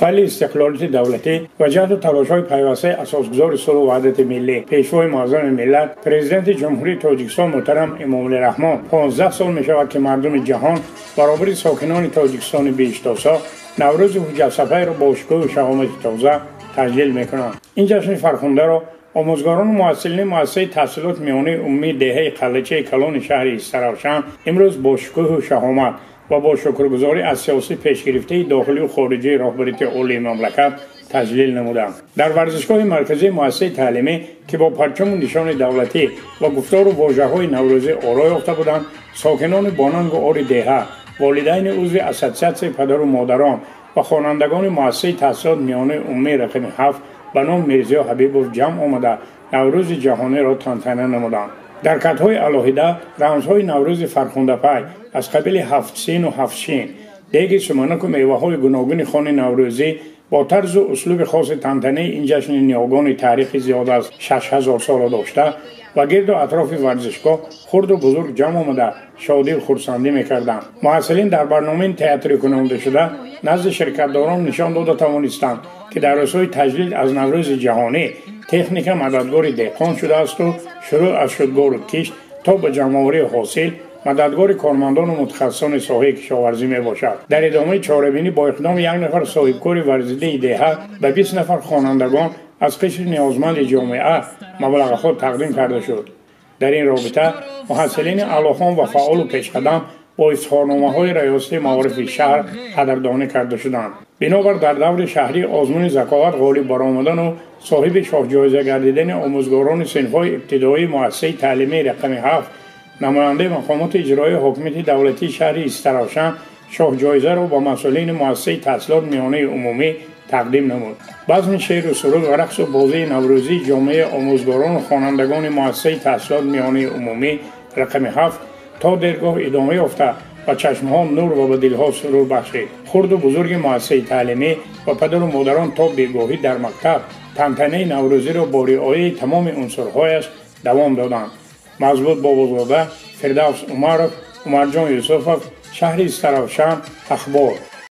Туфайли истиқлолияти давлатӣ ва ҷаҳду талошҳои пайвастаи асосгузори сулҳу ваҳдати миллӣ, пешвои муаззами миллат, Президенти Ҷумҳурии Тоҷикистон муҳтарам Эмомалӣ Раҳмон, 15 сол мешавад, ки мардуми ҷаҳон баробари сокинони Тоҷикистони биҳиштосо Наврӯзи ҳуҷҷатсафайро бо шукӯҳу шаҳомати тоза таҷлил мекунанд. Ин ҷашни фархундаро омӯзгорону муҳассилини муассисаи таҳсилоти миёнаи умумии деҳаи Қаллачаи калони шаҳри Истаравшан имрӯз бо шукӯҳу шаҳомат ва бо шукргузорӣ аз сиёсати пешгирифтаи дохилию хориҷии роҳбарияти олии мамлакат таҷлил намуданд. Дар варзишгоҳи марказии муассисаи таълимӣ, ки бо парчаму нишони давлатӣ ва гуфтору вожаҳои наврӯзӣ оро ёфта буданд, сокинони бонангу ори деҳа, волидайни узви ассотсиатсияи падару модарон ва хонандагони муассисаи таҳсилоти миёнаи умумии рақами 7 ба номи Мирзиё Ҳабибов ҷамъ омада Наврӯзи ҷаҳониро тантана намуданд. Дар катҳои алоҳида рамзҳои Наврӯзи фархундапай аз қабили ҳафт сину ҳафт шин, деги суманаку меваҳои гуногуни хони наврӯзӣ бо тарзу услуби хоси тантанаи ин ҷашни ниёгони таърихи зиёд аз 6000 соло дошта ва гирду атрофи варзишгоҳ хурду бузург ҷамъ омада шодию хурсандӣ мекарданд. Муҳассилин дар барномаи театрикунондашуда назди ширкатдорон нишон дода тавонистанд, ки дар рӯзҳои таҷлил аз Наврӯзи ҷаҳонӣ техника мададгори деҳқон шудаасту шурӯъ аз шудгору кишт то ба ҷамъоварии ҳосил мададгори кормандону мутахассисони соҳаи кишоварзӣ мебошад. Дар идомаи чорабинӣ бо иқдоми як нафар соҳибкори варзидаи деҳа ба 20 нафар хонандагон аз қишри ниёзманди ҷомеа маблағҳо тақдим карда шуд. Дар ин робита муҳассилини аълохон ва фаъолу пешқадам бо ифтихорномаҳои раёсати маорифи шаҳр қадрдонӣ карда шуданд. Бинобар дар даври шаҳрии озмуни заковат ғолиб баромадану соҳиби шоҳҷоиза гардидани омӯзгорони синфҳои ибтидоии муассисаи таълимии рақами 7, намояндаи мақомоти иҷроии ҳокимияти давлатии шаҳри Истаравшан шоҳҷоизаро ба масъулини муассисаи таҳсилоти миёнаи умумӣ тақдим намуд. Базми шеъру суруд ва рақсу бозии наврӯзии ҷомеаи омӯзгорону хонандагони муассисаи таҳсилоти миёнаи умумӣ рақами 7 то дергоҳ идома ёфта ва чашмҳо нур ва ба дилҳо сурур бахшид. Хурду бузурги муассисаи таълимӣ ва падару модарон то бегоҳӣ дар мактаб тантанаи наврӯзиро бо риояи тамоми унсурҳояш давом доданд. Мазбут Бобозода, Фирдавс Умаров, Умарҷон Юсуфов, шаҳри Истаравшан, Ахбор.